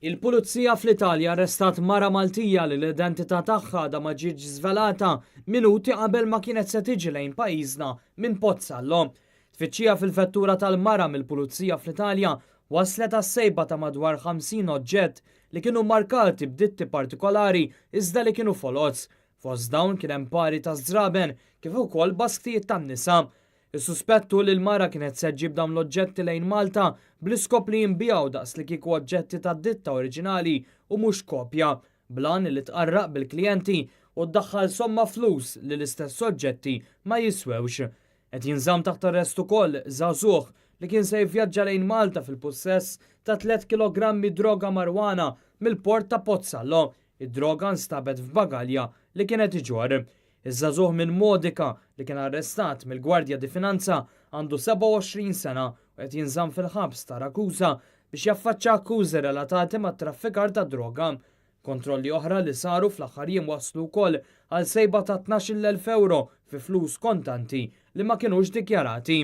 Il-Pulizija fl-Italja arrestat mara Maltija li l-identità tagħha għadha ma ġietx żvelata minuti qabel ma kienet se tiġi lejn pajjiżna minn Pozzallo. Tfittxija fil-vettura tal-mara mill-Pulizija fl-Italja waslet għas-sejba ta' madwar 50 oġġett li kienu markati b'ditti partikolari iżda li kienu foloz. Fost dawn kien hemm pari ta' żraben kif ukoll basktijiet tan-nisa. Is-suspett hu li l-mara kienet se ġġib dawn l-oġġetti lejn Malta bl-iskop li jinbiegħu daqs li kieku oġġetti tad-ditta oriġinali u mhux kopja, bl-għan li tqarraq bil-klijenti u ddaħħal somma flus li l-istess oġġetti ma jiswewx. Qed jinżamm taħt arrest ukoll żagħżugħ li kien se jivvjaġġa lejn Malta fil-pussess ta' 3 kilogrammi droga marijuana mill-port ta' Pozzallo. Id-droga nstabet f'bagalja li kienet iġorr. Iż-żagħżugħ minn Modica li kien arrestat mill-Gwardja di Finanza għandu 27 sena u qed jinżamm fil-ħabs ta' Ragusa biex jaffaċċa akkużi relatati mat-traffikar ta' droga. Kontrolli oħra li saru fl-aħħar jiem waslu wkoll għal sejba ta' 12,000 euro fi flus kontanti li ma kinux dikjarati.